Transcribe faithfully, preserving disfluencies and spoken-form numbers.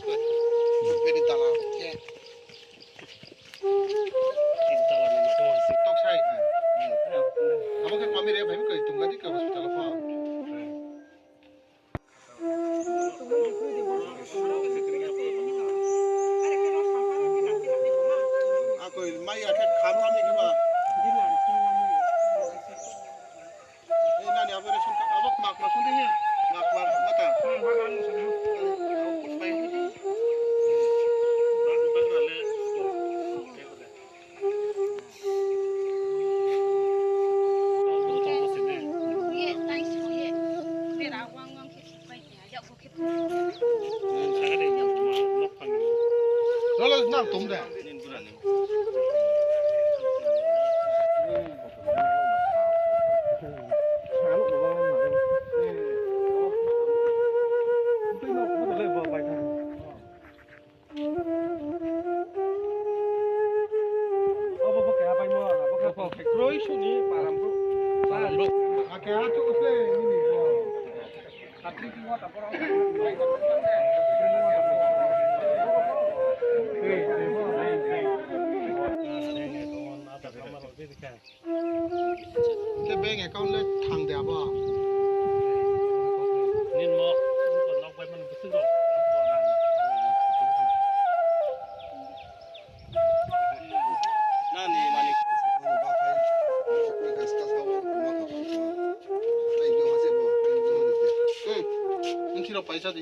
Bini tala. Tok sai. Abo khe pami re bhai, koi tungga di ka hospital pha. Ako mai akhe kham kham ni khe ba. Ei nani abo ration card abo mak mak sung di he. Mak mak mata. Lolo nang tum de. Obo bo keha bai mo, abo khe kroi suni param bro. Param bro. Ake ha tu usle nini. Khatri ki wata pora. Khe bank account le thang de abo. Nin mo, nok bai mani bwswk rok. Nani mani. Hmm. Nung khiro paisa di.